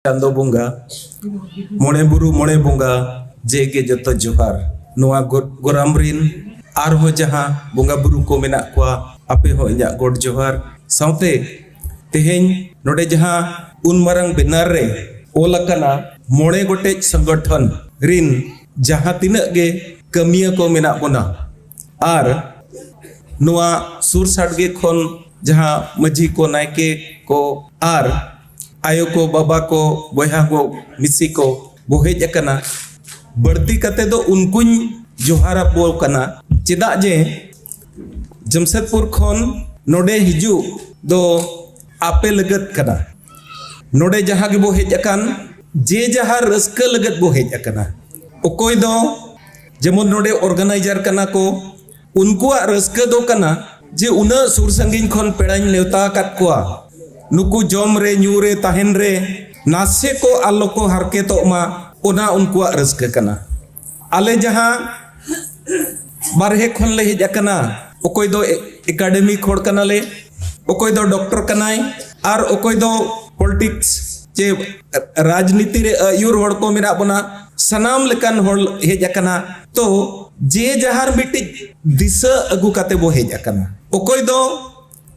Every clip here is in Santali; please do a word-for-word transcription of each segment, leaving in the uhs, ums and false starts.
ᱪᱟᱸᱫᱚ ᱵᱚᱸᱜᱟ, ᱢᱚᱬᱮ ᱵᱩᱨᱩ ᱢᱚᱬᱮ ᱵᱚᱸᱜᱟ, ᱡᱮᱜᱮ ᱡᱚᱛᱚ ᱡᱚᱦᱟᱨ᱾ ᱱᱚᱣᱟ ᱜᱚ-, ᱜᱚᱨᱟᱢ ᱨᱤᱱ ᱟᱨᱦᱚᱸ ᱡᱟᱦᱟᱸ ᱵᱚᱸᱜᱟ ᱵᱩᱨᱩ ᱠᱚ ᱢᱮᱱᱟᱜ ᱠᱚᱣᱟ, ᱟᱯᱮ ᱦᱚᱸ ᱤᱧᱟᱹᱜ ᱜᱚᱰ ᱡᱚᱦᱟᱨ᱾ ᱥᱟᱶᱛᱮ ᱛᱮᱦᱮᱧ ᱱᱚᱰᱮ ᱡᱟᱦᱟᱸ ᱩᱱ ᱢᱟᱨᱟᱝ ᱵᱮᱱᱟᱨ ᱨᱮ ᱚᱞ ᱟᱠᱟᱱᱟ, ᱢᱚᱬᱮ ᱜᱚᱴᱮᱡ ᱥᱚᱝᱜᱚᱴᱷᱚᱱ ᱨᱤᱱ ᱡᱟᱦᱟᱸ ᱛᱤᱱᱟᱹᱜ ᱜᱮ ᱠᱟᱹᱢᱤᱭᱟᱹ ᱠᱚ ᱢᱮᱱᱟᱜ ᱵᱚᱱᱟ, ᱟᱨ ᱱᱚᱣᱟ ᱥᱩᱨ ᱥᱟᱰᱜᱮ ᱠᱷᱚᱱ ᱡᱟᱦᱟᱸ ᱢᱟᱹᱡᱷᱤ ᱠᱚ, ᱱᱟᱭᱠᱮ ᱠᱚ, ᱟᱨ ᱟᱭᱳ ᱠᱚ, ᱵᱟᱵᱟ ᱠᱚ, ᱵᱚᱭᱦᱟ ᱠᱚ, ᱢᱤᱥᱤ ᱠᱚ ᱵᱚ ᱦᱮᱡ ᱟᱠᱟᱱᱟ, ᱵᱟᱹᱲᱛᱤ ᱠᱟᱛᱮ ᱫᱚ ᱩᱱᱠᱩᱧ ᱡᱚᱦᱟᱨ ᱟᱠᱚ ᱠᱟᱱᱟ᱾ ᱪᱮᱫᱟᱜ ᱡᱮ ᱡᱟᱢᱥᱮᱫᱽᱯᱩᱨ ᱠᱷᱚᱱ ᱱᱚᱰᱮ ᱦᱤᱡᱩᱜ ᱫᱚ ᱟᱯᱮ ᱞᱟᱹᱜᱤᱫ ᱠᱟᱱᱟ᱾ ᱱᱚᱰᱮ ᱡᱟᱦᱟᱸ ᱜᱮᱵᱚ ᱦᱮᱡ ᱟᱠᱟᱱ, ᱡᱮ ᱡᱟᱦᱟᱸ ᱨᱟᱹᱥᱠᱟᱹ ᱞᱟᱹᱜᱤᱫ ᱵᱚ ᱦᱮᱡ ᱟᱠᱟᱱᱟ᱾ ᱚᱠᱚᱭ ᱫᱚ ᱡᱮᱢᱚᱱ ᱱᱚᱰᱮ ᱚᱨᱜᱟᱱᱟᱭᱡᱟᱨ ᱠᱟᱱᱟ ᱠᱚ, ᱩᱱᱠᱩᱣᱟᱜ ᱨᱟᱹᱥᱠᱟᱹ ᱫᱚ ᱠᱟᱱᱟ ᱡᱮ ᱩᱱᱟᱹᱜ ᱥᱩᱨ ᱥᱟᱺᱜᱤᱧ ᱠᱷᱚᱱ ᱯᱮᱲᱟᱧ ᱱᱮᱣᱛᱟ ᱟᱠᱟᱫ ᱠᱚᱣᱟ, ᱱᱩᱠᱩ ᱡᱚᱢ ᱨᱮ, ᱧᱩ ᱨᱮ, ᱛᱟᱦᱮᱱ ᱨᱮ ᱱᱟᱥᱮ ᱠᱚ ᱟᱞᱚ ᱠᱚ ᱦᱟᱨᱠᱮᱛᱚᱜ ᱢᱟ, ᱚᱱᱟ ᱩᱱᱠᱩᱣᱟᱜ ᱨᱟᱹᱥᱠᱟᱹ ᱠᱟᱱᱟ᱾ ᱟᱞᱮ ᱡᱟᱦᱟᱸ ᱵᱟᱨᱦᱮ ᱠᱷᱚᱱ ᱞᱮ ᱦᱮᱡ ᱟᱠᱟᱱᱟ, ᱚᱠᱚᱭ ᱫᱚ ᱮ-, ᱮᱠᱟᱰᱮᱢᱤᱠ ᱦᱚᱲ ᱠᱟᱱᱟᱞᱮ, ᱚᱠᱚᱭ ᱫᱚ ᱰᱚᱠᱴᱚᱨ ᱠᱟᱱᱟᱭ, ᱟᱨ ᱚᱠᱚᱭ ᱫᱚ ᱯᱚᱞᱤᱴᱤᱠᱥ ᱪᱮ ᱨᱟᱡᱽᱱᱤᱛᱤ ᱨᱮ ᱟᱹᱭᱩᱨ ᱦᱚᱲ ᱠᱚ ᱢᱮᱱᱟᱜ ᱵᱚᱱᱟ, ᱥᱟᱱᱟᱢ ᱞᱮᱠᱟᱱ ᱦᱚᱲ ᱦᱮᱡ ᱟᱠᱟᱱᱟ᱾ ᱛᱚ ᱡᱮ ᱡᱟᱦᱟᱨ ᱢᱤᱫᱴᱤᱡ ᱫᱤᱥᱟᱹ ᱟᱹᱜᱩ ᱠᱟᱛᱮ ᱵᱚ ᱦᱮᱡ ᱟᱠᱟᱱᱟ᱾ ᱚᱠᱚᱭ ᱫᱚ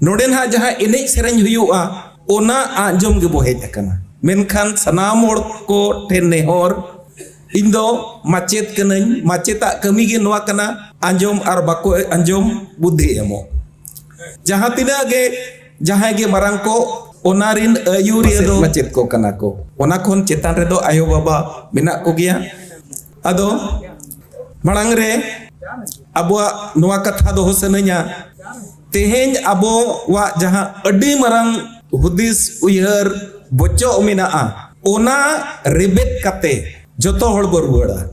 ᱱᱚᱰᱮ ᱱᱟᱦᱟᱜ ᱡᱟᱦᱟᱸ ᱮᱱᱮᱡ ᱥᱮᱨᱮᱧ ᱦᱩᱭᱩᱜᱼᱟ, ᱚᱱᱟ ᱟᱸᱡᱚᱢ ᱜᱮᱵᱚ ᱦᱮᱡ ᱟᱠᱟᱱᱟ᱾ ᱢᱮᱱᱠᱷᱟᱱ ᱥᱟᱱᱟᱢ ᱦᱚᱲ ᱠᱚ ᱴᱷᱮᱱ ᱱᱮᱦᱚᱨ, ᱤᱧ ᱫᱚ ᱢᱟᱪᱮᱫ ᱠᱟᱹᱱᱟᱹᱧ, ᱢᱟᱪᱮᱫᱟᱜ ᱠᱟᱹᱢᱤ ᱜᱮ ᱱᱚᱣᱟ ᱠᱟᱱᱟ, ᱟᱸᱡᱚᱢ ᱟᱨ ᱵᱟᱠᱚ ᱟᱸᱡᱚᱢ ᱵᱩᱫᱷᱤ ᱮᱢᱚᱜ᱾ ᱡᱟᱦᱟᱸ ᱛᱤᱱᱟᱹᱜ ᱜᱮ ᱡᱟᱦᱟᱸᱭ ᱜᱮ ᱢᱟᱨᱟᱝ ᱠᱚ, ᱚᱱᱟ ᱨᱤᱱ ᱟᱹᱭᱩᱨᱤᱭᱟᱹ ᱫᱚ ᱢᱟᱪᱮᱫ ᱠᱚ ᱠᱟᱱᱟ ᱠᱚ᱾ ᱚᱱᱟ ᱠᱷᱚᱱ ᱪᱮᱛᱟᱱ ᱨᱮᱫᱚ ᱟᱭᱳ ᱵᱟᱵᱟ ᱢᱮᱱᱟᱜ ᱠᱚᱜᱮᱭᱟ᱾ ᱟᱫᱚ ᱢᱟᱲᱟᱝ ᱨᱮ ᱟᱵᱚᱣᱟᱜ ᱱᱚᱣᱟ ᱠᱟᱛᱷᱟ ᱫᱚᱦᱚ ᱥᱟᱱᱟᱧᱟ, ᱛᱮᱦᱮᱧ ᱟᱵᱚᱣᱟᱜ ᱡᱟᱦᱟᱸ ᱟᱹᱰᱤ ᱢᱟᱨᱟᱝ ᱦᱩᱫᱤᱥ ᱩᱭᱦᱟᱹᱨ ᱵᱚᱪᱚᱜ ᱢᱮᱱᱟᱜᱼᱟ, ᱚᱱᱟ ᱨᱮᱵᱮᱫ ᱠᱟᱛᱮ ᱡᱚᱛᱚ ᱦᱚᱲ ᱵᱚ ᱨᱩᱣᱟᱹᱲᱟ᱾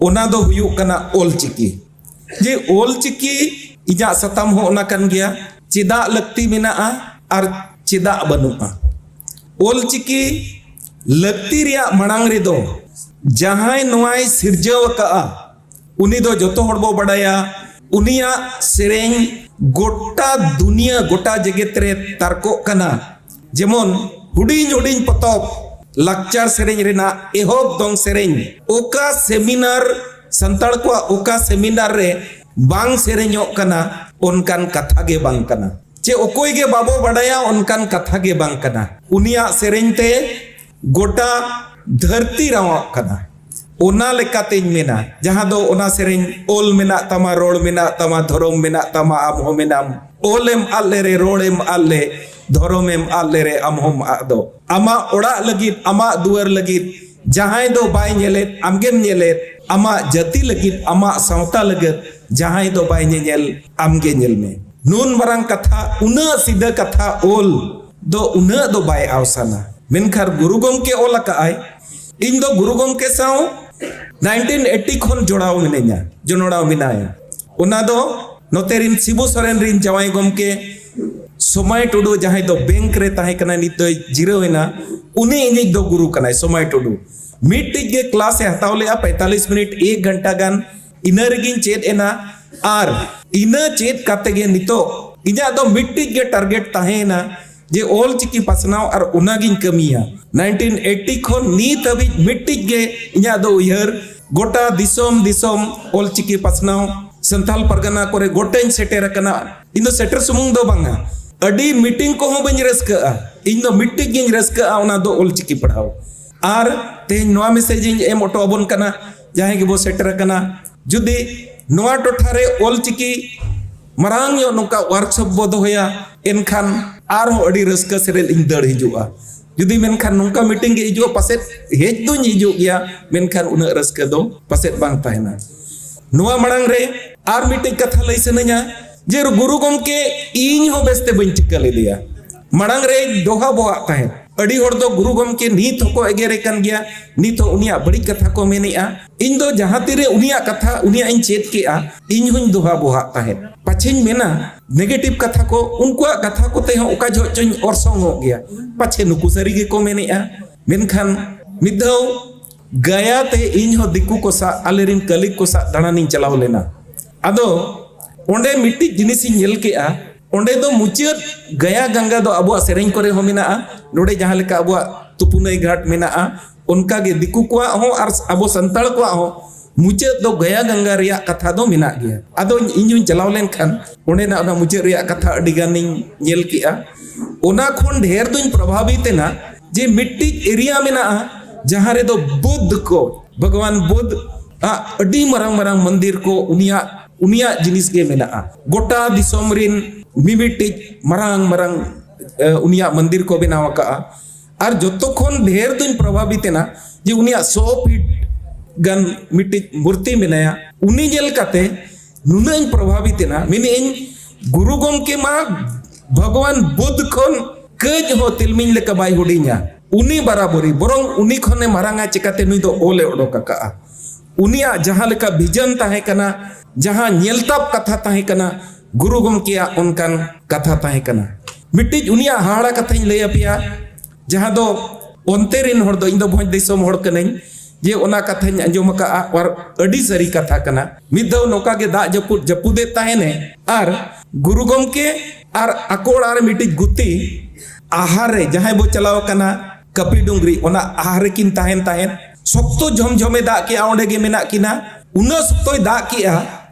ᱚᱱᱟ ᱫᱚ ᱦᱩᱭᱩᱜ ᱠᱟᱱᱟ ᱚᱞ ᱪᱤᱠᱤ᱾ ᱡᱮ ᱚᱞ ᱪᱤᱠᱤ ᱤᱧᱟᱹᱜ ᱥᱟᱛᱟᱢ ᱦᱚᱸ ᱚᱱᱟ ᱠᱟᱱ ᱜᱮᱭᱟ, ᱪᱮᱫᱟᱜ ᱞᱟᱹᱠᱛᱤ ᱢᱮᱱᱟᱜᱼᱟ ᱟᱨ ᱪᱮᱫᱟᱜ ᱵᱟᱹᱱᱩᱜᱼᱟ᱾ ᱚᱞ ᱪᱤᱠᱤ ᱞᱟᱹᱠᱛᱤ ᱨᱮᱭᱟᱜ ᱢᱟᱲᱟᱝ ᱨᱮᱫᱚ ᱡᱟᱦᱟᱸᱭ ᱱᱚᱣᱟᱭ ᱥᱤᱨᱡᱟᱹᱣ ᱟᱠᱟᱫᱼᱟ, ᱩᱱᱤ ᱫᱚ ᱡᱚᱛᱚ ᱦᱚᱲ ᱵᱚ ᱵᱟᱰᱟᱭᱟ, ᱩᱱᱤᱭᱟᱜ ᱥᱮᱨᱮᱧ ᱜᱚᱴᱟ ᱫᱩᱱᱤᱭᱟᱹ, ᱜᱚᱴᱟ ᱡᱮᱜᱮᱛ ᱨᱮ ᱛᱟᱨᱠᱚᱜ ᱠᱟᱱᱟ᱾ ᱡᱮᱢᱚᱱ ᱦᱩᱰᱤᱧ ᱦᱩᱰᱤᱧ ᱯᱚᱛᱚᱵ, ᱞᱟᱠᱪᱟᱨ ᱥᱮᱨᱮᱧ ᱨᱮᱱᱟᱜ ᱮᱦᱚᱵ ᱫᱚᱝ ᱥᱮᱨᱮᱧ ᱚᱠᱟ ᱥᱮᱢᱤᱱᱟᱨ, ᱥᱟᱱᱛᱟᱲ ᱠᱚᱣᱟᱜ ᱚᱠᱟ ᱥᱮᱢᱤᱱᱟᱨ ᱨᱮ ᱵᱟᱝ ᱥᱮᱨᱮᱧᱚᱜ ᱠᱟᱱᱟ, ᱚᱱᱠᱟᱱ ᱠᱟᱛᱷᱟ ᱜᱮ ᱵᱟᱝ ᱠᱟᱱᱟ᱾ ᱪᱮ ᱚᱠᱚᱭ ᱜᱮ ᱵᱟᱵᱚ ᱵᱟᱰᱟᱭᱟ, ᱚᱱᱠᱟᱱ ᱠᱟᱛᱷᱟ ᱜᱮ ᱵᱟᱝ ᱠᱟᱱᱟ᱾ ᱩᱱᱤᱭᱟᱜ ᱥᱮᱨᱮᱧ ᱛᱮ ᱜᱚᱴᱟ ᱫᱷᱟᱹᱨᱛᱤ ᱨᱟᱣᱟᱜ ᱠᱟᱱᱟ᱾ ᱚᱱᱟ ᱞᱮᱠᱟᱛᱮᱧ ᱢᱮᱱᱟ, ᱡᱟᱦᱟᱸ ᱫᱚ ᱚᱱᱟ ᱥᱮᱨᱮᱧ, ᱚᱞ ᱢᱮᱱᱟᱜ ᱛᱟᱢᱟ, ᱨᱚᱲ ᱢᱮᱱᱟᱜ ᱛᱟᱢᱟ, ᱫᱷᱚᱨᱚᱢ ᱢᱮᱱᱟᱜ ᱛᱟᱢᱟ, ᱟᱢ ᱦᱚᱸ ᱢᱮᱱᱟᱢ, ᱚᱞᱮᱢ ᱟᱫ ᱞᱮᱨᱮ, ᱨᱚᱲᱮᱢ ᱟᱫ ᱞᱮ, ᱫᱷᱚᱨᱚᱢᱮᱢ ᱟᱫ ᱞᱮᱨᱮ, ᱟᱢ ᱦᱚᱸᱢ ᱟᱫ ᱫᱚ᱾ ᱟᱢᱟᱜ ᱚᱲᱟᱜ ᱞᱟᱹᱜᱤᱫ, ᱟᱢᱟᱜ ᱫᱩᱣᱟᱹᱨ ᱞᱟᱹᱜᱤᱫ ᱡᱟᱦᱟᱸᱭ ᱫᱚ ᱵᱟᱭ ᱧᱮᱞᱮᱫ, ᱟᱢᱜᱮᱢ ᱧᱮᱞᱮᱫ᱾ ᱟᱢᱟᱜ ᱡᱟᱹᱛᱤ ᱞᱟᱹᱜᱤᱫ, ᱟᱢᱟᱜ ᱥᱟᱶᱛᱟ ᱞᱟᱹᱜᱤᱫ ᱡᱟᱦᱟᱸᱭ ᱫᱚ ᱵᱟᱭ ᱧᱮᱧᱮᱞ, ᱟᱢᱜᱮ ᱧᱮᱞ ᱢᱮ᱾ ᱱᱩᱱ ᱢᱟᱨᱟᱝ ᱠᱟᱛᱷᱟ, ᱩᱱᱟᱹᱜ ᱥᱤᱫᱷᱟᱹ ᱠᱟᱛᱷᱟ ᱚᱞ ᱫᱚ ᱩᱱᱟᱹᱜ ᱫᱚ ᱵᱟᱭ ᱟᱣᱥᱟᱱᱟ᱾ ᱢᱮᱱᱠᱷᱟᱱ ᱜᱩᱨᱩ ᱜᱚᱢᱠᱮ ᱚᱞ ᱟᱠᱟᱫ ᱟᱭ, ᱤᱧ ᱫᱚ ᱜᱩᱨᱩ ᱜᱚᱢᱠᱮ ᱥᱟᱶ ᱱᱟᱭᱤᱱᱴᱤᱱ ᱮᱭᱤᱴᱤ ᱠᱷᱚᱱ ᱡᱚᱲᱟᱣ ᱢᱤᱱᱟᱹᱧᱟ, ᱡᱚᱱᱚᱲᱟᱣ ᱢᱮᱱᱟᱭᱟ᱾ ᱚᱱᱟ ᱫᱚ ᱱᱚᱛᱮ ᱨᱤᱱ ᱥᱤᱵᱩ ᱥᱚᱨᱮᱱ ᱨᱤᱱ ᱡᱟᱶᱟᱭ ᱜᱚᱢᱠᱮ ᱥᱚᱢᱟᱭ ᱴᱩᱰᱩ, ᱡᱟᱦᱟᱸᱭ ᱫᱚ ᱵᱮᱝᱠ ᱨᱮ ᱛᱟᱦᱮᱸ ᱠᱟᱱᱟ, ᱱᱤᱛ ᱫᱚᱭ ᱡᱤᱨᱟᱹᱣ ᱮᱱᱟ, ᱩᱱᱤ ᱤᱧᱤᱡ ᱫᱚ ᱜᱩᱨᱩ ᱠᱟᱱᱟᱭ, ᱥᱚᱢᱟᱭ ᱴᱩᱰᱩ᱾ ᱢᱤᱫᱴᱤᱡ ᱜᱮ ᱠᱞᱟᱥ ᱮ ᱦᱟᱛᱟᱣ ᱞᱮᱜᱼᱟ, ᱯᱮᱸᱛᱟᱞᱤᱥ ᱢᱤᱱᱤᱴ, ᱮᱠ ᱜᱷᱚᱱᱴᱟ ᱜᱟᱱ, ᱤᱱᱟᱹ ᱨᱮᱜᱤᱧ ᱪᱮᱫ ᱮᱱᱟ᱾ ᱟᱨ ᱤᱱᱟᱹ ᱪᱮᱫ ᱠᱟᱛᱮ ᱜᱮ ᱱᱤᱛᱚᱜ ᱤᱧᱟᱹᱜ ᱫᱚ ᱢᱤᱫᱴᱤᱡ ᱜᱮ ᱴᱟᱨᱜᱮᱴ ᱛᱟᱦᱮᱸᱭᱮᱱᱟ, ᱡᱮ ᱚᱞ ᱪᱤᱠᱤ ᱯᱟᱥᱱᱟᱣ, ᱟᱨ ᱚᱱᱟᱜᱤᱧ ᱠᱟᱹᱢᱤᱭᱟ᱾ ᱱᱟᱭᱤᱱᱴᱤᱱ ᱮᱭᱤᱴᱤ ᱠᱷᱚᱱ ᱱᱤᱛ ᱦᱟᱹᱵᱤᱡ ᱢᱤᱫᱴᱤᱡ ᱜᱮ ᱤᱧᱟᱹᱜ ᱫᱚ ᱩᱭᱦᱟᱹᱨ, ᱜᱚᱴᱟ ᱫᱤᱥᱚᱢ ᱫᱤᱥᱚᱢ ᱚᱞ ᱪᱤᱠᱤ ᱯᱟᱥᱱᱟᱣ, ᱥᱟᱱᱛᱟᱞ ᱯᱟᱨᱜᱟᱱᱟ ᱠᱚᱨᱮ ᱜᱚᱴᱟᱧ ᱥᱮᱴᱮᱨ ᱟᱠᱟᱱᱟ᱾ ᱤᱧ ᱫᱚ ᱥᱮᱴᱮᱨ ᱥᱩᱢᱩᱝ ᱫᱚ ᱵᱟᱝᱟ, ᱟᱹᱰᱤ ᱢᱤᱴᱤᱝ ᱠᱚᱦᱚᱸ ᱵᱟᱹᱧ ᱨᱟᱹᱥᱠᱟᱹᱜᱼᱟ᱾ ᱤᱧ ᱫᱚ ᱢᱤᱫᱴᱤᱡ ᱜᱤᱧ ᱨᱟᱹᱥᱠᱟᱹᱜᱼᱟ, ᱚᱱᱟ ᱫᱚ ᱚᱞ ᱪᱤᱠᱤ ᱯᱟᱲᱦᱟᱣ᱾ ᱟᱨ ᱛᱮᱦᱮᱧ ᱱᱚᱣᱟ ᱢᱮᱥᱮᱡᱽ ᱤᱧ ᱮᱢ ᱦᱚᱴᱚ ᱟᱵᱚᱱ ᱠᱟᱱᱟ, ᱡᱟᱦᱟᱸᱭ ᱜᱮᱵᱚ ᱥᱮᱴᱮᱨ ᱟᱠᱟᱱᱟ, ᱡᱩᱫᱤ ᱱᱚᱣᱟ ᱴᱚᱴᱷᱟ ᱨᱮ ᱚᱞ ᱪᱤᱠᱤ ᱢᱟᱨᱟᱝ ᱧᱚᱜ ᱱᱚᱝᱠᱟ ᱣᱟᱨᱠᱥᱚᱯ ᱵᱚ ᱫᱚᱦᱚᱭᱟ, ᱮᱱᱠᱷᱟᱱ ᱟᱨᱦᱚᱸ ᱟᱹᱰᱤ ᱨᱟᱹᱥᱠᱟᱹ ᱥᱮᱨᱮᱫ ᱤᱧ ᱫᱟᱹᱲ ᱦᱤᱡᱩᱜᱼᱟ᱾ ᱡᱩᱫᱤ ᱢᱮᱱᱠᱷᱟᱱ ᱱᱚᱝᱠᱟ ᱢᱤᱴᱤᱝ ᱜᱮ ᱦᱤᱡᱩᱜᱼᱟ, ᱯᱟᱥᱮᱫ ᱦᱮᱡ ᱫᱩᱧ ᱦᱤᱡᱩᱜ ᱜᱮᱭᱟ, ᱢᱮᱱᱠᱷᱟᱱ ᱩᱱᱟᱹᱜ ᱨᱟᱹᱥᱠᱟᱹ ᱫᱚ ᱯᱟᱥᱮᱫ ᱵᱟᱝ ᱛᱟᱦᱮᱱᱟ᱾ ᱱᱚᱣᱟ ᱢᱟᱲᱟᱝ ᱨᱮ ᱟᱨ ᱢᱤᱫᱴᱮᱡ ᱠᱟᱛᱷᱟ ᱞᱟᱹᱭ ᱥᱟᱱᱟᱧᱟ, ᱡᱮ ᱜᱩᱨᱩ ᱜᱚᱢᱠᱮ ᱤᱧ ᱦᱚᱸ ᱵᱮᱥᱛᱮ ᱵᱟᱹᱧ ᱴᱷᱤᱠᱟᱹ ᱞᱮᱫᱮᱭᱟ᱾ ᱢᱟᱲᱟᱝ ᱨᱮ ᱫᱚᱦᱟ ᱵᱚᱦᱟᱜ ᱛᱟᱦᱮᱸᱫ᱾ ᱟᱹᱰᱤ ᱦᱚᱲ ᱫᱚ ᱜᱩᱨᱩ ᱜᱚᱢᱠᱮ ᱱᱤᱛ ᱦᱚᱸᱠᱚ ᱮᱜᱮᱨᱮ ᱠᱟᱱ ᱜᱮᱭᱟ, ᱱᱤᱛ ᱦᱚᱸ ᱩᱱᱤᱭᱟᱜ ᱵᱟᱹᱲᱤᱡ ᱠᱟᱛᱷᱟ ᱠᱚ ᱢᱮᱱᱮᱜᱼᱟ᱾ ᱤᱧ ᱫᱚ ᱡᱟᱦᱟᱸ ᱛᱤᱨᱮ ᱩᱱᱤᱭᱟᱜ ᱠᱟᱛᱷᱟ, ᱩᱱᱤᱭᱟᱜ ᱤᱧ ᱪᱮᱫ ᱠᱮᱜᱼᱟ, ᱤᱧ ᱦᱚᱸᱧ ᱫᱚᱦᱟ ᱵᱚᱦᱟᱜ ᱛᱟᱦᱮᱸᱫ᱾ ᱯᱟᱪᱷᱮᱧ ᱢᱮᱱᱟ, ᱱᱮᱜᱮᱴᱤᱵᱷ ᱠᱟᱛᱷᱟ ᱠᱚ, ᱩᱱᱠᱩᱣᱟᱜ ᱠᱟᱛᱷᱟ ᱠᱚᱛᱮ ᱦᱚᱸ ᱚᱠᱟ ᱡᱚᱦᱚᱜ ᱪᱚᱧ ᱚᱨᱥᱚᱝᱚᱜ ᱜᱮᱭᱟ, ᱯᱟᱪᱷᱮ ᱱᱩᱠᱩ ᱥᱟᱹᱨᱤ ᱜᱮᱠᱚ ᱢᱮᱱᱮᱜᱼᱟ᱾ ᱢᱮᱱᱠᱷᱟᱱ ᱢᱤᱫ ᱫᱷᱟᱣ ᱜᱟᱭᱟ ᱛᱮ ᱤᱧ ᱦᱚᱸ ᱫᱤᱠᱩ ᱠᱚ ᱥᱟᱶ, ᱟᱞᱮᱨᱤᱱ ᱠᱟᱹᱞᱤᱠ ᱠᱚ ᱥᱟᱶ ᱫᱟᱬᱟᱱᱤᱧ ᱪᱟᱞᱟᱣ ᱞᱮᱱᱟ᱾ ᱟᱫᱚ ᱚᱸᱰᱮ ᱢᱤᱫᱴᱤᱡ ᱡᱤᱱᱤᱥᱤᱧ ᱧᱮᱞ ᱠᱮᱜᱼᱟ, ᱚᱸᱰᱮ ᱫᱚ ᱢᱩᱪᱟᱹᱫ ᱜᱟᱭᱟ ᱜᱟᱝᱜᱟ ᱫᱚ ᱟᱵᱚᱣᱟᱜ ᱥᱮᱨᱮᱧ ᱠᱚᱨᱮ ᱦᱚᱸ ᱢᱮᱱᱟᱜᱼᱟ᱾ ᱱᱚᱰᱮ ᱡᱟᱦᱟᱸ ᱞᱮᱠᱟ ᱟᱵᱚᱣᱟᱜ ᱛᱩᱯᱩᱱᱟᱹᱭ ᱜᱷᱟᱴ ᱢᱮᱱᱟᱜᱼᱟ, ᱚᱱᱠᱟᱜᱮ ᱫᱤᱠᱩ ᱠᱚᱣᱟᱜ ᱦᱚᱸ ᱟᱨ ᱟᱵᱚ ᱥᱟᱱᱛᱟᱲ ᱠᱚᱣᱟᱜ ᱦᱚᱸ ᱢᱩᱪᱟᱹᱫ ᱫᱚ ᱜᱟᱭᱟ ᱜᱚᱝᱜᱟ ᱨᱮᱭᱟᱜ ᱠᱟᱛᱷᱟ ᱫᱚ ᱢᱮᱱᱟᱜ ᱜᱮᱭᱟ᱾ ᱟᱫᱚ ᱤᱧ ᱦᱚᱸᱧ ᱪᱟᱞᱟᱣ ᱞᱮᱱᱠᱷᱟᱱ ᱚᱸᱰᱮᱱᱟᱜ ᱚᱱᱟ ᱢᱩᱪᱟᱹᱫ ᱨᱮᱭᱟᱜ ᱠᱟᱛᱷᱟ ᱟᱹᱰᱤ ᱜᱟᱱᱤᱧ ᱧᱮᱞ ᱠᱮᱜᱼᱟ᱾ ᱚᱱᱟ ᱠᱷᱚᱱ ᱰᱷᱮᱨ ᱫᱩᱧ ᱯᱨᱚᱵᱷᱟᱵᱤᱛ ᱮᱱᱟ ᱡᱮ ᱢᱤᱫᱴᱤᱡ ᱮᱨᱤᱭᱟ ᱢᱮᱱᱟᱜᱼᱟ, ᱡᱟᱦᱟᱸ ᱨᱮᱫᱚ ᱵᱩᱫᱷ ᱠᱚ, ᱵᱷᱟᱜᱽᱣᱟᱱ ᱵᱩᱫᱷ ᱟᱜ ᱟᱹᱰᱤ ᱢᱟᱨᱟᱝ ᱢᱟᱨᱟᱝ ᱢᱚᱱᱫᱤᱨ ᱠᱚ ᱩᱱᱤᱭᱟᱜ, ᱩᱱᱤᱭᱟᱜ ᱡᱤᱱᱤᱥ ᱜᱮ ᱢᱮᱱᱟᱜᱼᱟ᱾ ᱜᱚᱴᱟ ᱫᱤᱥᱚᱢ ᱨᱤᱱ ᱢᱤᱢᱤᱫᱴᱤᱡ ᱢᱟᱨᱟᱝ ᱢᱟᱨᱟᱝ, ᱮ, ᱩᱱᱤᱭᱟᱜ ᱢᱚᱱᱫᱤᱨ ᱠᱚ ᱵᱮᱱᱟᱣ ᱟᱠᱟᱜᱼᱟ᱾ ᱟᱨ ᱡᱚᱛᱚ ᱠᱷᱚᱱ ᱰᱷᱮᱨ ᱫᱩᱧ ᱯᱨᱚᱵᱷᱟᱵᱤᱛ ᱮᱱᱟ ᱡᱮ ᱩᱱᱤᱭᱟᱜ ᱥᱚ ᱯᱷᱤᱴ ᱜᱟᱱ ᱢᱤᱫᱴᱤᱡ ᱢᱩᱨᱛᱤ ᱢᱮᱱᱟᱭᱟ᱾ ᱩᱱᱤ ᱧᱮᱞ ᱠᱟᱛᱮ ᱱᱩᱱᱟᱹᱜ ᱤᱧ ᱯᱨᱚᱵᱷᱟᱵᱤᱛ ᱮᱱᱟ, ᱢᱮᱱᱮᱫ ᱟᱹᱧ, ᱜᱩᱨᱩ ᱜᱚᱢᱠᱮ ᱢᱟ ᱵᱷᱟᱜᱽᱣᱟᱱ ᱵᱩᱫᱷ ᱠᱷᱚᱱ ᱠᱟᱹᱡ ᱦᱚᱸ ᱛᱤᱞᱢᱤᱧ ᱞᱮᱠᱟ ᱵᱟᱭ ᱦᱩᱰᱤᱧᱟ᱾ ᱩᱱᱤ ᱵᱟᱨᱟᱵᱚᱨᱤ, ᱵᱚᱨᱚᱝ ᱩᱱᱤ ᱠᱷᱚᱱᱮ ᱢᱟᱨᱟᱝᱟ, ᱪᱤᱠᱟᱛᱮ ᱱᱩᱭ ᱫᱚ ᱚᱞᱮ ᱚᱰᱚᱠ ᱟᱠᱟᱜᱼᱟ᱾ ᱩᱱᱤᱭᱟᱜ ᱡᱟᱦᱟᱸ ᱞᱮᱠᱟ ᱵᱷᱤᱡᱚᱱ ᱛᱟᱦᱮᱸ ᱠᱟᱱᱟ, ᱡᱟᱦᱟᱸ ᱧᱮᱞᱛᱟᱵ ᱠᱟᱛᱷᱟ ᱛᱟᱦᱮᱸ ᱠᱟᱱᱟ, ᱜᱩᱨᱩ ᱜᱚᱢᱠᱮᱭᱟᱜ ᱚᱱᱠᱟᱱ ᱠᱟᱛᱷᱟ ᱛᱟᱦᱮᱸ ᱠᱟᱱᱟ᱾ ᱢᱤᱫᱴᱤᱡ ᱩᱱᱤᱭᱟᱜ ᱦᱟᱦᱟᱲᱟ ᱠᱟᱛᱷᱟᱧ ᱞᱟᱹᱭ ᱟᱯᱮᱭᱟ, ᱡᱟᱦᱟᱸ ᱫᱚ ᱚᱱᱛᱮ ᱨᱮᱱ ᱦᱚᱲ ᱫᱚ, ᱤᱧ ᱫᱚ ᱵᱷᱚᱸᱡᱽ ᱫᱤᱥᱚᱢ ᱦᱚᱲ ᱠᱟᱹᱱᱟᱹᱧ, ᱡᱮ ᱚᱱᱟ ᱠᱟᱛᱷᱟᱧ ᱟᱸᱡᱚᱢ ᱟᱠᱟᱫᱼᱟ ᱟᱨ ᱟᱹᱰᱤ ᱥᱟᱹᱨᱤ ᱠᱟᱛᱷᱟ ᱠᱟᱱᱟ᱾ ᱢᱤᱫ ᱫᱷᱟᱣ ᱱᱚᱝᱠᱟ ᱜᱮ ᱫᱟᱜ ᱡᱟᱹᱯᱩᱫ ᱡᱟᱹᱯᱩᱫᱮᱫ ᱛᱟᱦᱮᱱᱮ ᱟᱨ ᱜᱩᱨᱩ ᱜᱚᱢᱠᱮ ᱟᱨ ᱟᱠᱚ ᱚᱲᱟᱜ ᱨᱮ ᱢᱤᱫᱴᱤᱡ ᱜᱩᱛᱤ ᱟᱦᱟᱨ ᱨᱮ, ᱡᱟᱦᱟᱸᱭ ᱵᱚ ᱪᱟᱞᱟᱣ ᱟᱠᱟᱱᱟ ᱠᱟᱹᱯᱤ ᱰᱩᱝᱨᱤ, ᱚᱱᱟ ᱟᱦᱟᱨ ᱨᱮᱠᱤᱱ ᱛᱟᱦᱮᱱ ᱛᱟᱦᱮᱸᱫ᱾ ᱥᱚᱠᱛᱚ ᱡᱷᱚᱢᱡᱷᱚᱢᱮ ᱫᱟᱜ ᱠᱮᱜᱼᱟ, ᱚᱸᱰᱮ ᱜᱮ ᱢᱮᱱᱟᱜ ᱠᱤᱱᱟ᱾ ᱩᱱᱟᱹᱜ ᱥᱚᱠᱛᱚᱭ ᱫᱟᱜ ᱠᱮᱜᱼᱟ